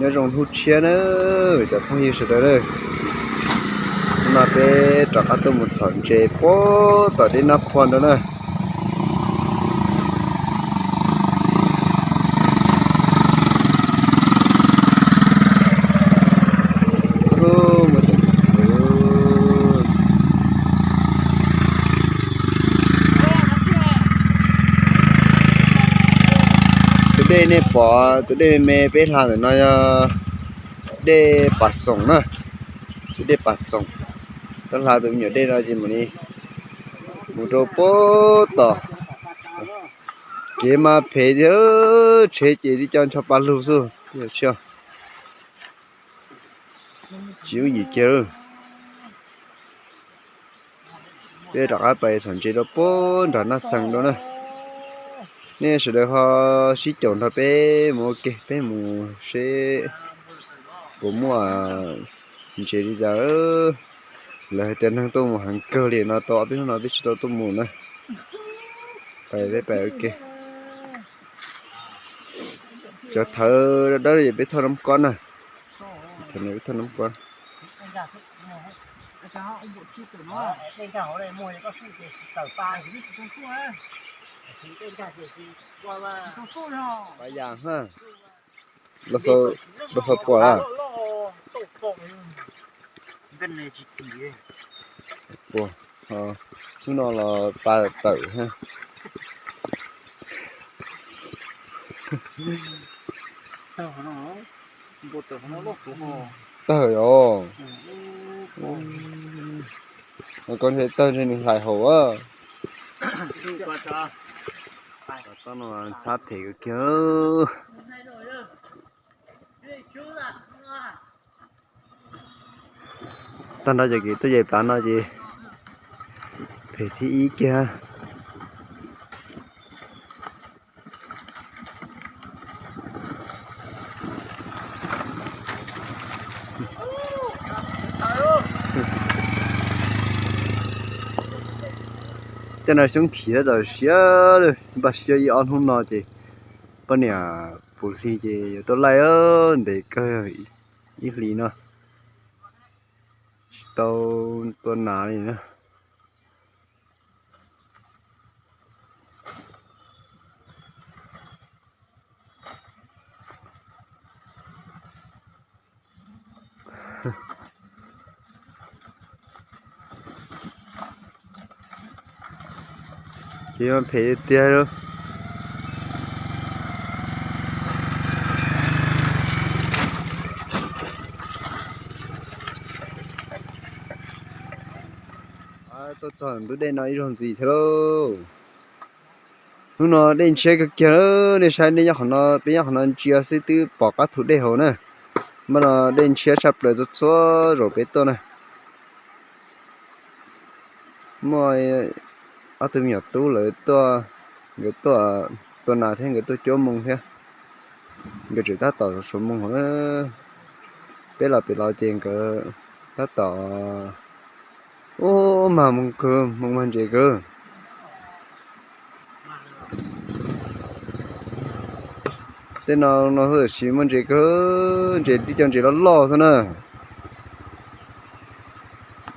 Nyob zoo hnub tshiab na, cov phooj ywg sawv daws na. Hnub no peb rov qab tuaj mus txhom ntses puag tom dej Nab Phua nrad na. Tus dej nej pom, tus dej me me peb hla ntawm no yog dej Pas Xoom na, tus dej Pas Xoom. Tuaj hla tus me nyuam dej no ces mus li, mus rau puag tom. Kev mas phem tiag, tsheb ces tib co ncho pa lug xwb. Tsis yooj yim kiag. Peb rov qab pais txhom ntses rau puag nram Naj Xees rau na. Nej sawv daws ho sib caum nrog peb mus ua ke, peb mus seb puas muaj ntses li cas. Lawv hais tias neeg tuaj mus heev kawg li no, tau ob peb hnub no peb tsis tau tuaj mus na. Pais peb pais ua ke. Cov thawv dawb dawb peb thauj nab kob na. Thawv no peb thauj nab kob. Pas yas, los xaus pua. Hnub no los pas tawm. Tawg os. Koj ntshe tawg ntshe nws hlais haus a. Toj no txhab phem kawg kiag. Tag nrho cov kev tuaj yais plav no ces phem thib ib kiag. Tej no xyoob khim tab tom siav, npaj siab ib ob hnub no ces poj niam puv hli ces yuav tuaj laij ntev kawg ib hlis no tsis tau tua nas li na. Ces phem tiag. Tuaj txog ntug dej no ib zaug ntxiv thiab lauj. Hnub no dej ntshiab kawg kiag, nej saib nej nyob qhov no, peb nyob qhov no ntsia xwb twb pom qab thu dej hauv na. Mas no dej ntshiab tshaj plaws txhua txhua zaus peb tuaj na. Muaj ob tug me nyuam tub lawv tuaj, nkawd tuaj tua nas thiab nkawd tuaj cuab moo thiab. Nkawd tseem tab tom sawv moo hauv na. Peb los pem los ces nkawd tab tom ub mag moo kawg, moo mag ntses kawg. Tej no no xwb tab sis muaj ntses kawg, ntses tib co ntses loj loj xwb na.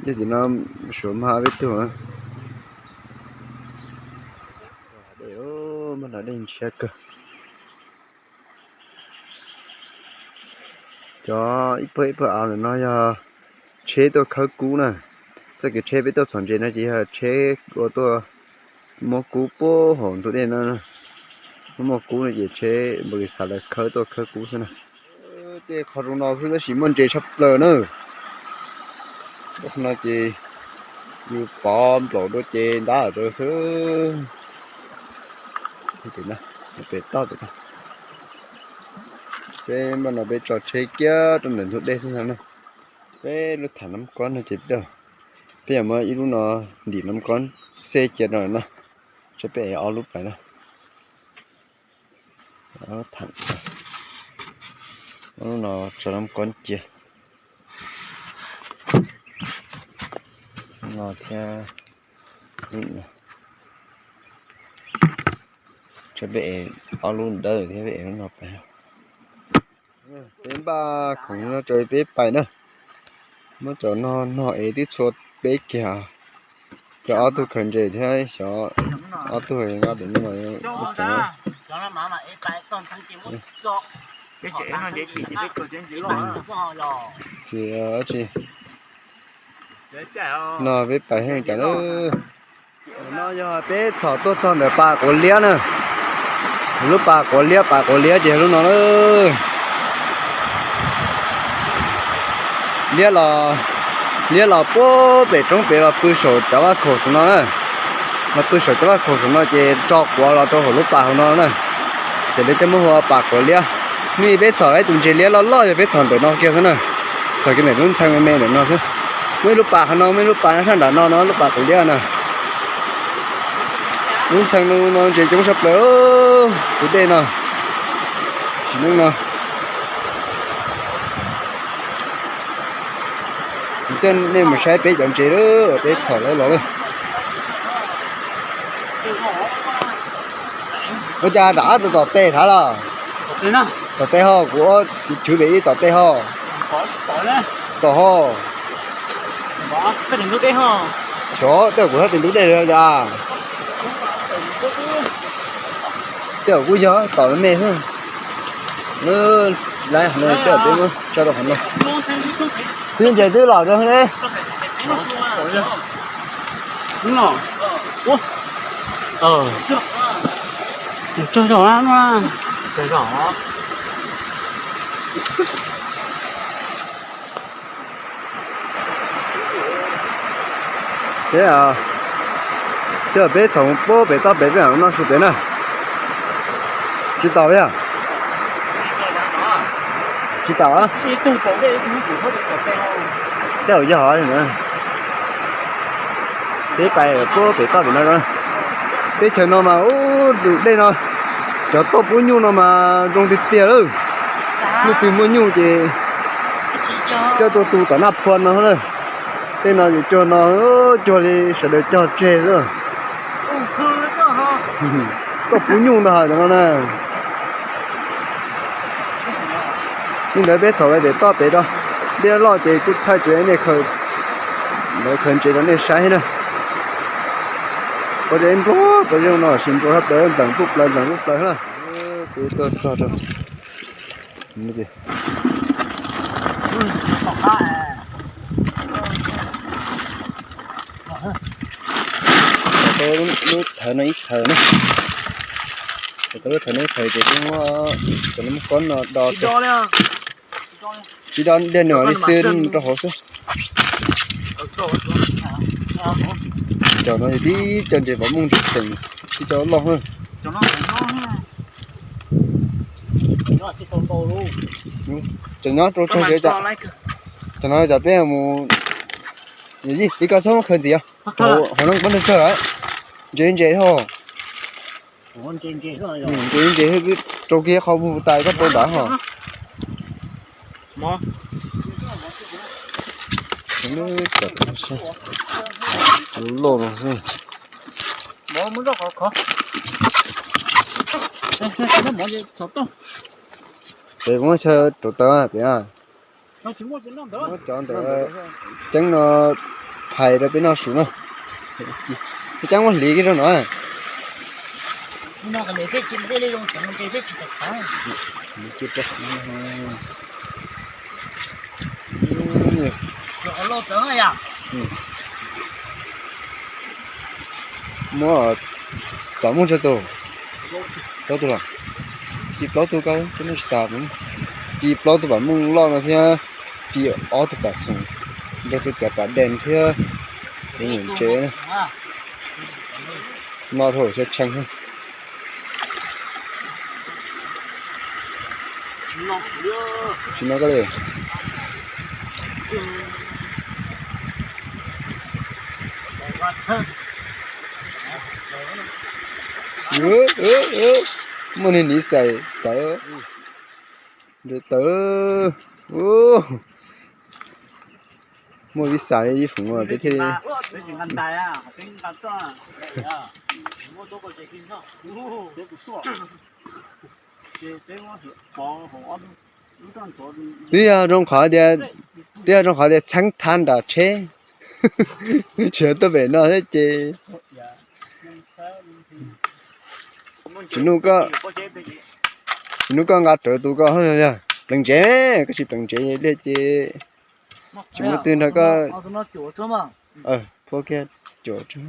Yog tim no suav mag peb tug. Dej, mas no dej ntshiab kawg. Cov ib pawg ib pawg av ntawm no yog tsheb tuaj khawb kub na. Txoj kev tsheb peb tuaj txhom ntses no ces yog tsheb ua tuaj muab kub puag hauv ntug dej no. Muab muaj kub no ces tsheb npaum li xav lawv khawb tuaj khawb kub xwb na. Tej qhov zoo no xwb tab sis muaj ntses tshaj plaws na. No ces yus pov nplaum dua ces ntab rau xwb. Pem toj, peb npaj no peb tso tsheb kiag rau ntawm ntug dej xwb no na. Peb lub tham nab kob no ces peb yuav muab ib lub no ntim nab kob xeb cia rau no, tsam peb ev ob lub pais na. Lub no tso nab kob cia. No thiab, tsam peb ev ob lub dawb thiab peb ev lub no pais. Peb npaj khoom no rau peb pais na. Muab cov no nog es twb txhua peb kiag, cov ob tug khaws ntses thiab xyov ob tug nqa pem no. Ces dab tsi no peb pais heev cas na. No yog peb txhom tuaj txog ntawm pas quav liab na. Lub pas quav liab, pas quav liab ces lub no na. Liab los, liab los puag pem roob pem los pw saum cov vaj khaum saum no na. Los pw saum cov vaj khaum saum no ces tso quav los rau hauv lub pas hauv no na. Ces lawv coj muab hu ua pas quav liab. Muaj ib peb txhom ib tus ntses liab loj loj yog peb txhom ntawm no kiag xwb na. Txhom kiag ntawm lub ntxhee me me ntawm no xwb. Muaj ib lub pas qhov no, muaj ib lub pas nyob sab nram no no, lub pas quav liab na. Lub ntxhee no no ntses coob tshaj plaws tus dej no. Tsis neeb no. Kuv coj nej mus saib peb cov ntses lawm, peb txhom lawm los lawm. Ua cas nram qab tom tej hov los? Tom tej ho, kuv, kuv chwv pem ib tom tej ho. Tom ho. Xyov, tej kuv hab tes ntub dej li cas. Tej kuj yog tom me xwb. Lawv tej peb muab tso rau qhov no. Twb ntses twb los rau ne. Tsawg zog no. Peb, peb txhom puag pem toj pem peb mam noj su pem na. Tsis tau yog? Tsis tau. Tej zaum yog. Peb pais puag pem toj pem no. Teb chaws no mas ub, tus dej no, cov toj pub nyuj no mas zoo tiag tiag lawm. Leej twg muaj nyuj ces coj tuaj tu tom Naj Phua no na. Tej no yus cog no, cog li sawv daws cog tseg xwb. Toj pub nyuj ntag cov no na. Li ntawd peb txhom pem toj pem rau. Dej loj ces kuj thaij tsis nej khaws, lawv khaws ntses rau nej saib na. Pov zeb nruag, pov zeb no sis nruag hab plaws, nplees kuj plaws, nplees kuj plaws na. Peb tuaj txog rau lub thawv no ib thawv na. Tau lub thawv no ib thawv ces peb muab cov lub kob no do, tsis do, dej nws li xwb rau hauv xwb. Cov no yog tib co ntses vam meej tseem, tib co loj na. Cov nyob rau tsaug zeb cas. Cov no cas peb mus, ib koj txhob khaws ntxiv, hauv no pab nrog tsawg lawm. Ntses ntses ho. Ntses ntses rau kiag qhov mus tas koj rau nrad ho. Loj no. Pem muab chaw rau tawv pem. Muab cov ntawd ceeb no phais rau peb noj su na. Ceeb muab hliv kiag rau no. Muab pam muj tsawg tus? Plaub tug los? Ci plaub tug koj tsis tas, ci plaub tug pam muj loj no thiab, ci ob tug pam xoom, nrog rau cov pam dees thiab, tus nyuam ntses no rau tshee tshee. Tsis no koj li. Muaj niag niv xais tawv, ntses tawv. Muaj viv xais ib fwm peb thiaj li. Twb yog zoo qhov tias, twb yog zoo qhov tias txheeb thab nram tsheb, tsis tuaj pem no thiab ces. Tsis nug koj, tsis nug koj nqa rawv tus koj yog pleev ntsev, koj tsis pleev ntsev li ces tsis muaj twg nrog koj. Phua kiag cuam tso.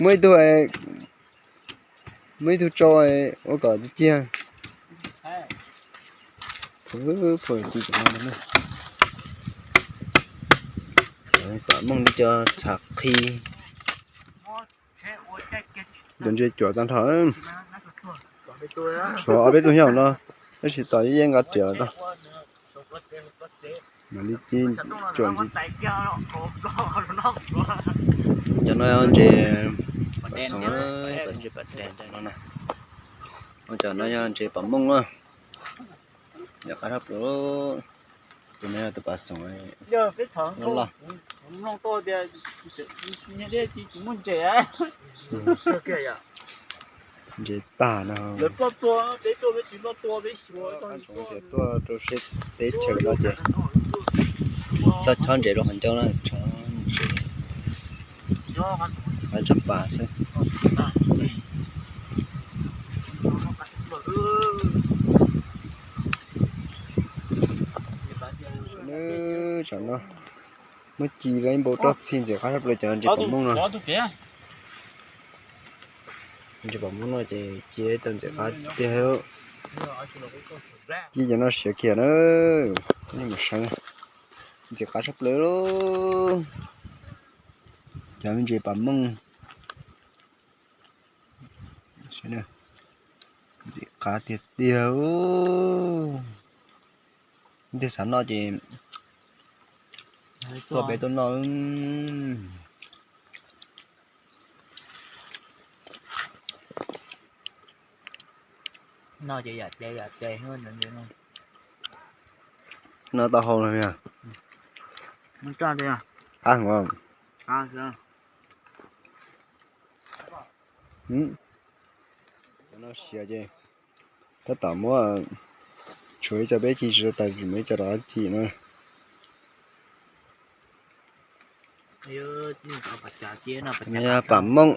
Muaj ib tug, muaj ib tug tso ua kom tiag. Phua ci cov no, pam mooj li cov txhav qhi. Cov ntses cuam tag nrho, tshuav ob peb tug nyob no, tab sis tos yeej nqa riam los tau. Mam li ci cuam ntsis. Cov no yog ntses pam xoom, ntses pam dais no na. Cov no yog ntses pam mooj na. Yog qab sab plaws. Tus no yog tus pam xoom loj loj. Ntses tag no. Tuaj rau sab teb chaws no ces txhob chob ntses rau qhov ncauj na, chob ntses, chob pas xwb. Tam no muab ci lawm ib npau roj txhij ntxim qab sab plaws cov ntses pom mooj no. Ntses pom mooj no ces ci tau ntxim qab tiag. Ci cov no siav kiag na, nej mus saib, ntxim qab sab plaws. Cov ntses pom mooj, ntxim qab tiag tiag. Tiag xav noj ces tuaj peb tuaj noj. Noj taub hau no. Qab heev. Cov no siav ces tab tom muab tshuav ib co peb ci tsis tau tag, tsis muaj ib co rov qab ci na. Pam mooj,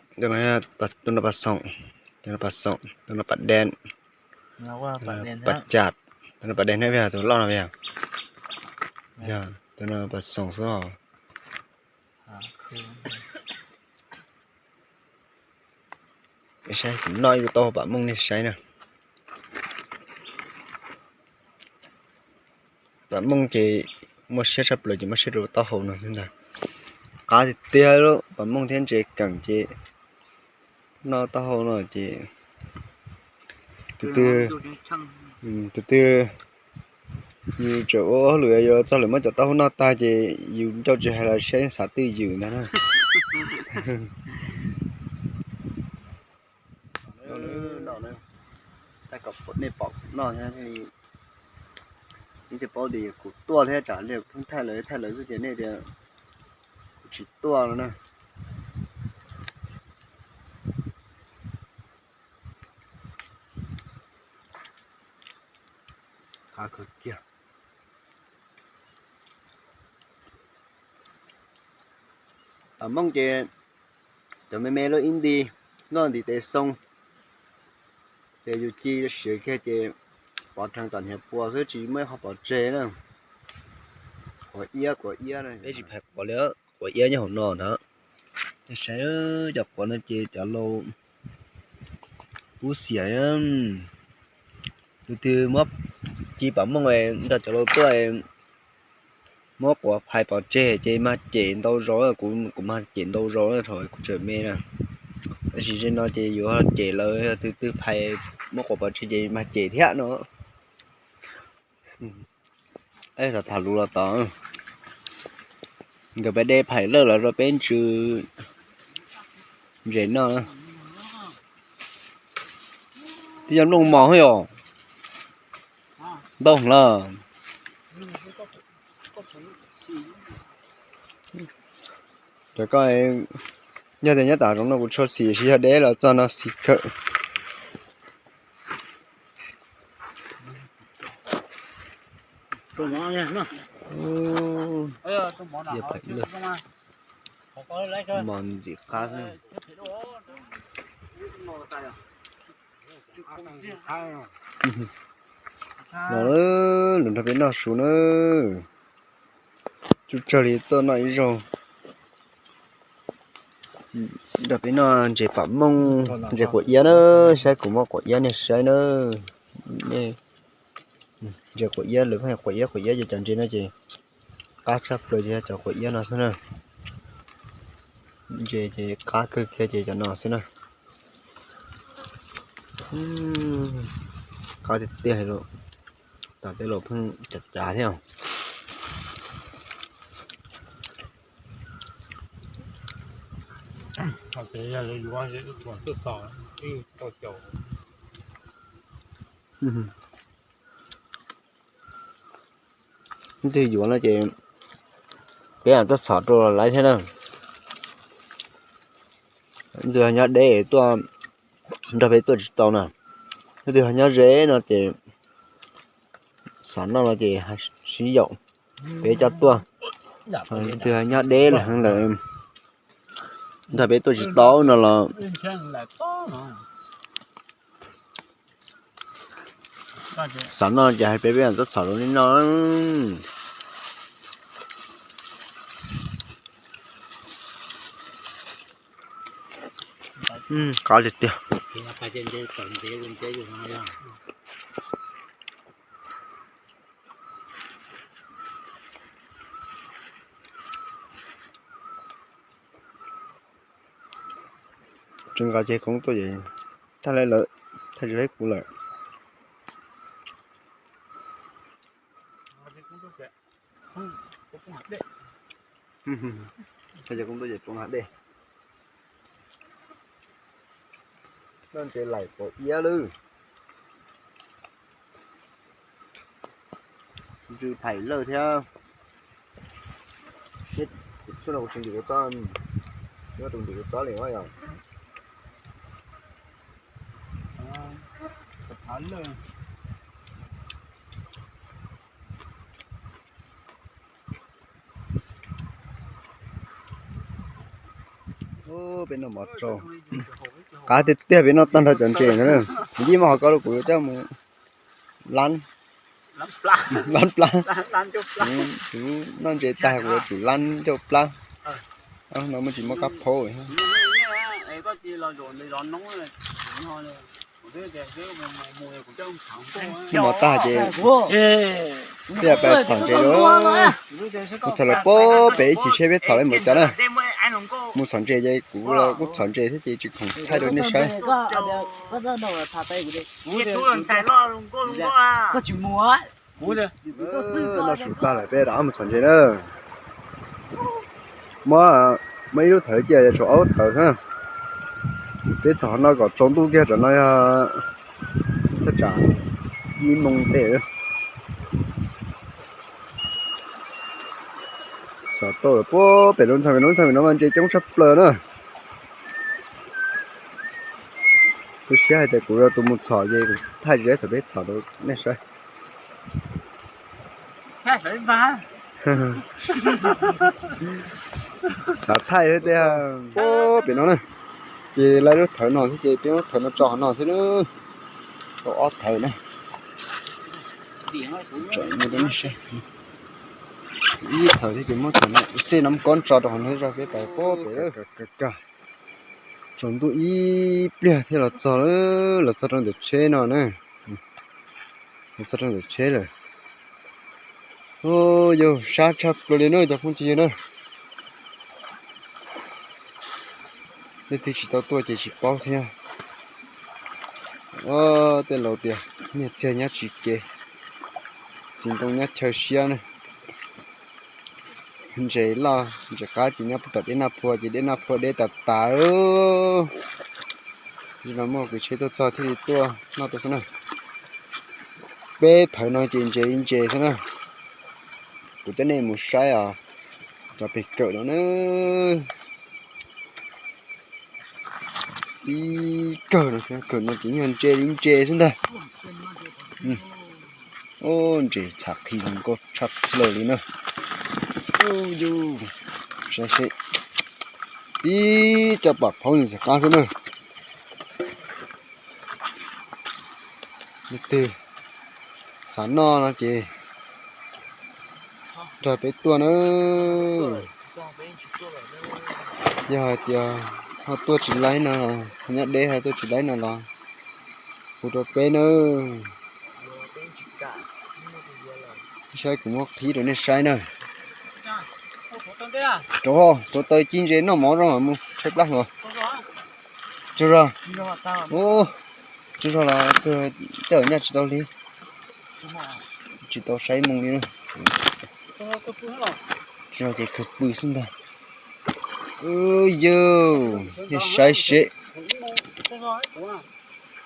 tus no pas xoom, tus no pas xoom, tus no pas dais, pas cam, tus no pas dais ne, tus loj no yog, yog tus no pas xoom xwb os. Saib kuv noj ib lub taub hau pam mooj nej saib na. Pam mooj ces muaj siab tshaj plaws ces muaj siab rau taub hau no xwb ntag. Qab tiag tiag lub pam mooj thiab ntses keem ces noj taub hau no ces tus twg, tus twg yus tseem ua hauj lwm yuav txog lwm muab cov taub hau noj tag ces yus ncauj tsis hais los siab xav twj ywm ntag na. Nej pom kuv noj thiab, nej thiaj paub tias kuv tuaj thiab, tsam li kuv pheej thaij lawv thaij lawv xwb ces nej tias kuv tsis tuaj no na. Qab kawg kiag. Pam mooj ces cov me me lub ib nti noj ntiv tes xoo, ces yus ci siav kiag ces pov rhees tom hniav pua xwb tsis muaj ib qho pov tseg na. Quav iab, quav iab, peb tsis phais quav li, quav iab nyob hauv no ntag. Saib cov quav no ces cov laus kub xiam. Tus twg muab ci pam mooj nrog cov laus tuaj muab quav phais pov tseg ces mag cem ntau zaus, kuv, kuv mag cem ntau zaus thaum kuv tseem me na. Tab sis zaum no ces yuav cem lawv, yog tus twg phais muab quav pov tseg ces mag cem thiab no. Tham lus los tod, nkawd pab de phais lawj los rau peb ntsws ntses noj. Twb yog nplooj mos thiab yom, ntau lawm. Cov koj Yog tias nyob tom zoov no kuv tshua xis, tsis yog deb los txog no xis kawg. Mos ntxim qab. Los, lug nrog peb noj su na. Tsuj tsawg li tuaj noj ib zaug. Nrog peb noj ntses pam mooj, ntses quav iab na, saib kuv muab quav iab nej saib na. Ntses quav iab, lawv pheej quav iab quav iab ces cov ntses no ces qab tshaj plaws ces yog cov quav iab no xwb na. Ntses ces qab kawg kiag ces cov no xwb na. Qab tiag tiag li, tas tej los pheej cav cav thiab. Leej twg yuav no ces peb tuaj txhom rau lawv thiab na. Leej twg ho nyob deb tuaj nrog peb tuaj tsis tau na. Leej twg ho nyob ze no ces xav noj no ces sib yaum peb coj tuaj. Leej twg ho nyob deb lawm heev lawm nrog peb tuaj tsis tau no los xav noj ces hais peb, peb mam tuaj txhom rau nej noj. Qab tiag tiag. Tseem nqa ceg koob tuaj ces thaij lawv, thaij tsis laib kuv lawm. Thaij ceg koob tuaj ces poob hav dej. Noj ntses laim quav iab lawm. Ntsws phais lawj thiab. Xub no kuv tsis ntim kuv txob, yuav tus ntim kuv txob li os yog. Peb noj mov tsau, qab tiag tiag, peb noj tag nrho cov ntses ntawd na. Yij muab qhov ko rau kuv coj mus lab, lab plab. Kuv noj ntses tag kuv yuav tsum lab ncauj plab. No muaj tsis muaj kab phaub. Mov tag ces peb pais txhom ntses lawm. Mus txhom lawm pob pem ib chim seb peb txhom li mus cas na. Mus txhom ntses ces kuv los kuj txhom ntses thiab ces tsis khoom thaij rau nej saib. Noj su tag lawm peb rov qab mus txhom ntses na. Muab, muab ib lub thawv cia yog tshuav ob lub thawv xwb. Peb txhom no kom tsaus ntuj kiag, tsam no yog thaj tsam ib moos tej. Txhom tau lawm puag pem lub ntxhab, lub ntxhab no mas ntses coob tshaj plaws na. Tu siab hais tias kuv yuav tus mus txhom ces kuv thaij tsis tau thaum peb txhom rau nej saib. Xav thaij thiab tiag. Puag pem no na. Ces lawv lub thawv no thiab ces peb muab thawv no tso qhov no thiab na. Tau ob thawv na. Ib thawv thiab ces muab thawv no xej no muab kob tso rau qhov no thiab peb pais puag pem lawm. Tsaus ntuj ib pliag thiab los txog, los txog rau ntawm tsheb no na. Los txog rau ntawm tsheb lawm. Yog sab tshaj plaws li na cov phooj ywg na. Leej twg tsis tau tuaj ces tsis paub thiab. Tej laus tias niag txiag nyob tsis kev, txiv ntoo nyob chaw siab na. Ntses loj ntses qab ces nyob puag tom deb naj phua ces deb naj phua deb tas tas. Zaum no muaj kev tsheb tuaj txog thiaj li tuaj noj tau xwb na. Peb thawv no ces ntses li ntses xwb na. Kuv coj nej mus saib os, cov pem kawm no na. Tib kawg no, kawg no ces yog ntses li ntses xwb ntag. Ub, ntses txhav qhi zoo nkauj tshaj plaws li na. Ub, yus saib seb, tib co pam phaub ntxim qab xwb na. Leej twg xav noj no ces nrog peb tuaj na. Yog hais tias ho tuaj tsis laib no los, nyob deb ho tuaj tsis laib no los hu rau peb na. Saib kuv muab qhib rau nej saib na. Rau, rau taw ci ntses noj mov zoo mus tshaib plab hlo. Tsaug zog. Ub, tsaug zog los tej zaum nyaj tsis tau li. Tsis tau saib moo li na. Tsaug zog ces khaws pw xwb ntag. Ub, yus saib seb.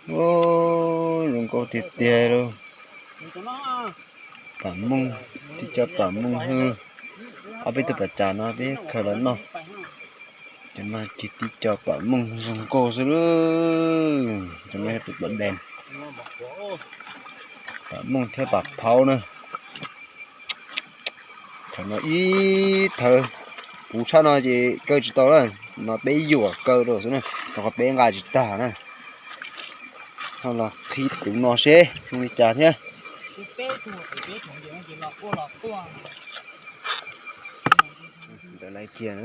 Ub, zoo nkauj tiag tiag lauj. Pam mooj, tib co pam mooj hwj. Ob peb tug pas cas no peb khaws los noj. Cov no ces tib co pam mooj zoo nkauj xwb lauj. Cov no yog tus pam dees. Pam mooj thiab pam phaub na. Thaum no ib thawv puv tshaj no ces kaw tsis tau na, no peb yuam kaw rau xwb na, rau qhov peb nqa tsis tag na. Ho los qhib tus no seb zoo li cas thiab. Ntawd lawm kiag.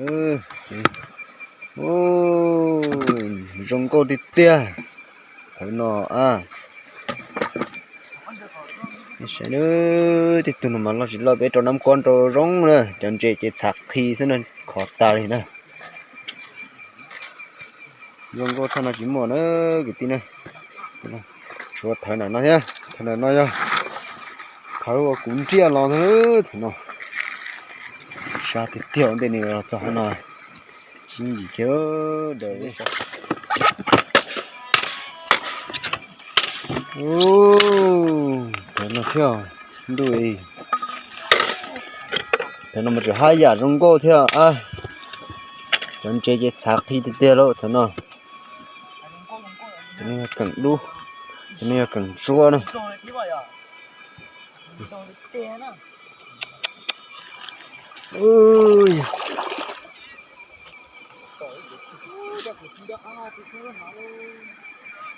Ub, zoo nkauj tiag tiag. Thawv no a. Saib, tej tug no mas loj tsis loj, peb rau nab kob rau zoo na, cov ntses ces txhav qhi xwb na, khov tas li na. Zoo nkauj tshaj no tsis muaj na kwv tij na. Tshuav thawv ntawm no thiab, thawv ntawm no yog thawv uas kuv nriaj los ntag, thawv no. Sab tiag tiag ua ntej nws los txog qhov no. Sib yim kiag daws. Thawv no thiab ntuj, thawv no mas tseem haj yam zoo nkauj thiab. Cov ntses ces txhav qhi tiag tiag lauj thawv no. Cov no yog keem dub, cov no yog keem tsuab na.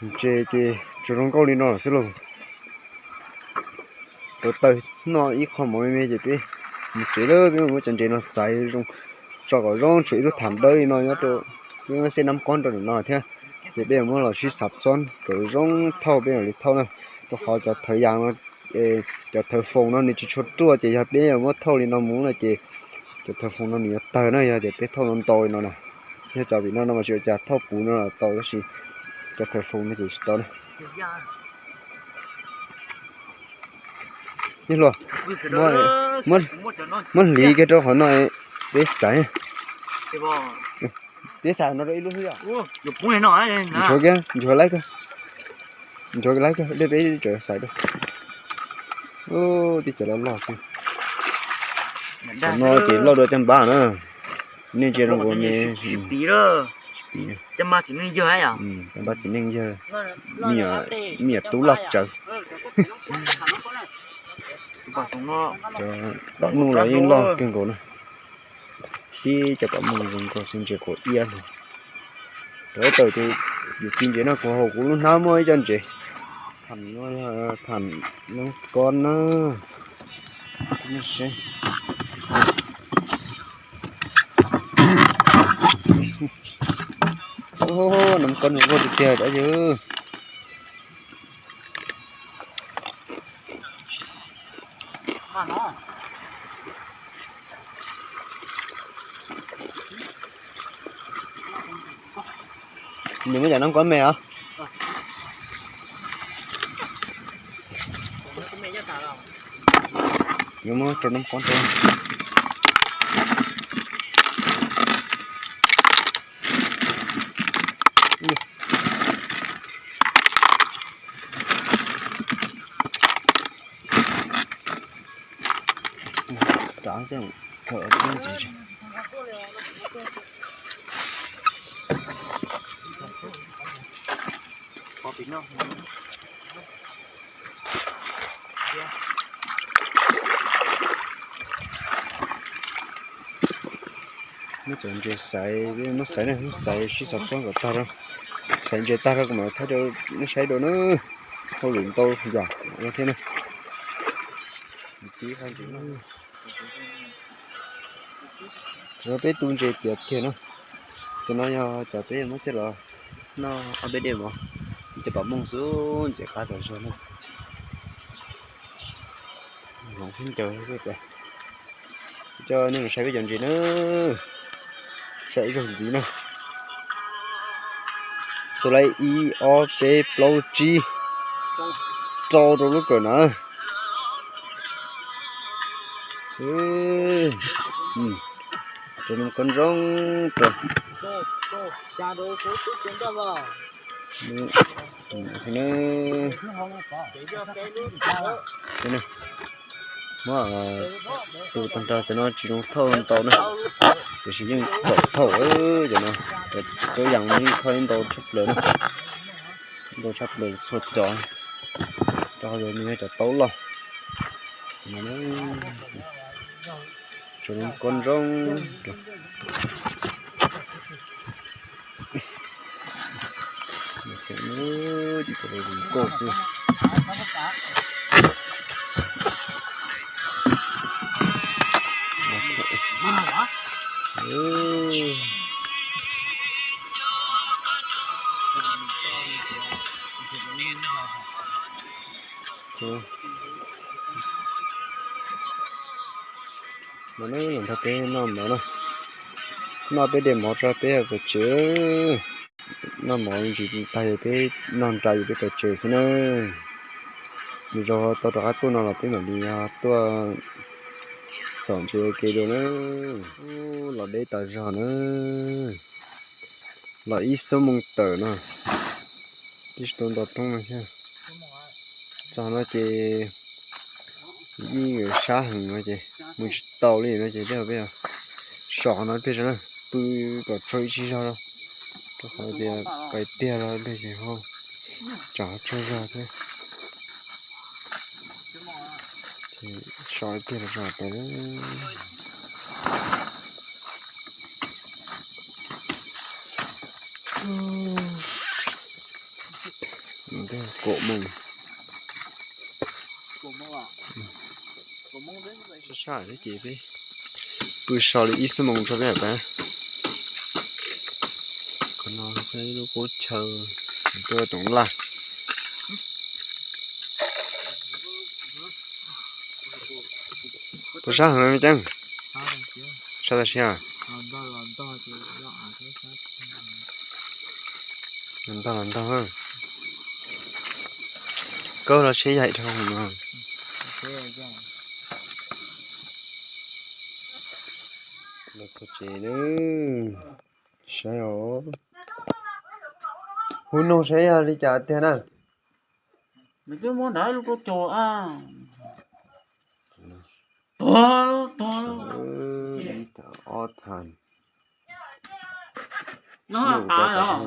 Ntses ces tsuas zoo nkauj li no lawm xwb lauj. Rau taw noj ib qho mov me me ces peb mus tsev lawm, peb muab cov ntses no xaiv zoo, tso kom zoo, tshuav ib lub tham dawb li no nyob rau, peb muab xeb nab kob rau ntawm no thiab. Ces peb yuav muab los sib xav xob kom zoo thauj, peb mam li thauj na, rau qhov cov thawv yas no, cov thawv foom no nws tsis tshua ruaj, ces yog peb yuav muab thauj li no mus no ces cov thawv foom no nws yuav tawg na, yog tias peb thauj no ntau li no na. Yog cov vim no no mas tsis ua cas, thauj puv no los tau tab sis cov thawv foom no ces tsis tau na. Nyob hluas, muab hliv kiag rau qhov no, peb xaiv. Peb xaiv no rau ib lub xwb yom. Nchuav kiag, nchuav laib kawg. Nchuav laib kawg, dej peb tseem xaiv rau. Tib cov loj loj xwb. Qhov no ces loj dua caj npab na. Nej ntsia zoo nkaus ne. Caj npab txiv neej yawg, me nyuam tub loj tsawv. Tom nuj los yeej loj kawg nkaus na. Tib cov pam mooj zoo nkauj xwb, ntses quav iab li. Rau tawm ces yus ci ntses no kuv hauv kuv lub hnab muaj ib co ntses. Tham no yog tham nab kob na. Nab kob zoo nkauj tiag tiag cov yawg. Nws muab cov nab kob me os. Yuav muab rau nab kob rau. Rov khaws ntxiv. Muab cov ntses xaiv, muab xaiv na, muab xaiv sib xav txog kom tag rau, xaiv ntses tag rau kom mam thauj rau nej saib dua na. Hauj lwm ntau yam no thiab na. Cov no peb tu ntses tiav kiag na. Cov no yog cov peb muab coj los noj ob peb dej mov, cov pom mooj xwb, ntxim qab tas zog na. Hloov xwb ncaws, coj nej mus saib peb cov ntses na. Saib ib zaug ntxiv na. Tus lawv ib ob peb plaub tsib rau rau lub kawm na. Rau nws koob zoo rau. Muab tus tag nrho cov no tsis zoo thauj ntau na, tiam sis yeej txaus thauj cov no, cov yeej thauj ntau tshaj plaws na, ntau tshaj plaws txhua cov, rau qhov nws yog cov taub loj. Tsuas zoo koob zoo. Nkauj xwb. Los nrog peb noj mov na, noj peb dej mov tso peb pais tsev. Noj mov ntsis tag ces peb noj nra ces peb pais tsev xwb na. Nws zoo tau rov qab tuaj no los peb mam li tuaj xauj ntses ua ke dua na. Los deb tas zog na. Los ib xuab moos tawm no, twb tsis tau nto roob no thiab. Txog no ces ib sab heev no ces mus tsis tau li no ces peb so no peb pw kom tsaug ib tsig zog rau, rau qhov tias pais tiag los ces ho tsam tsaug zog thiab. So tiag los pais. Kaum moos. Sab sab thiab ces peb pw so li ib xuab moos tso peb mam pais. Qhov no peb lub qub chaw tuaj toom laj. Puas sab heev me Ceeb? Sab tas siab. Los ntog los ntog. Koj los tsheb yaim dhau no. Los txog tsev na. Saib os. Hu noog saib yog li cas tiag na. Nws twb muab nrad lub kua caug a. Tuag, tuag. Ib tag ob tag. No tas os.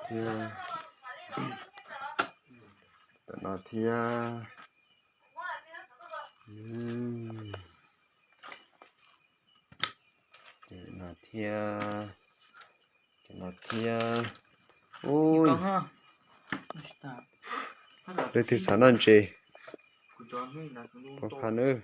Thiab. Tam no thiab. Tam no thiab. Tam no thiab. Ui. Leej twg xav noj ntses, pab pha nawb.